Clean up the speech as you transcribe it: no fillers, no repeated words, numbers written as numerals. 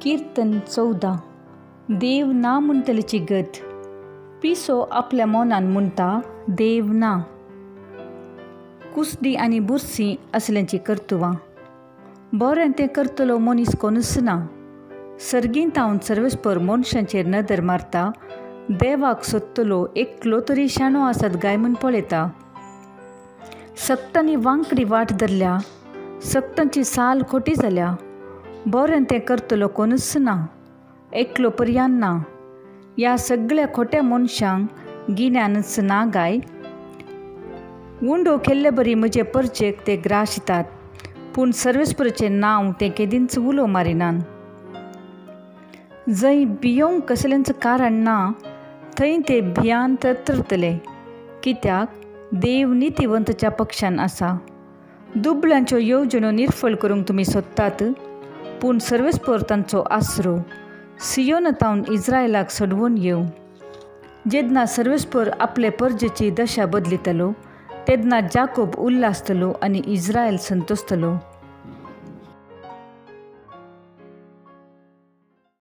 कीर्तन 14. देव ना म्हणटल्याची गत. पिसो आपल्या मनान म्हणटा देव ना. कुसडी आनी बुरसी असल्यांची कर्तुवां. बरें तें करतलो मनीस कोणूच ना. सर्गींत हांव सर्वेस्पर मनशांचेर नदर मारता. देवाक सोदतलो एकलो तरी शाणो आसात गाय म्हूण पळयता. सगटांनी वांकडी वाट धरल्या, सगटांची साल खोटी जाल्या. बरें तें करतलो कोणूच ना, एकलो पर्यान ना. ह्या सगळ्या खोट्या मनशांक गिन्यानच ना गाय. उंडो केल्ले बरी म्हजे परचेक ते ग्राशितात, पूण सर्वेस्पराचें नांव ते केदींच उलो मारिनात. जंय भियोंक कसलेंच कारण ना थंय ते भियान तरतरतले, कित्याक देव नितीवंतच्या पक्षान आसा. दुबळ्यांच्यो येवजण्यो निर्फळ करूंक तुमी सोदतात, पूण सर्वेस्पर तांचो आसरो. सियोन तावन इज्रायलाक सोडवून येवं. जेन्ना सर्वेस्पर आपले परजेची दशा बदलितलो तेन्ना जाकोब उल्लासतलो आनी इज्रायल संतोसतलो.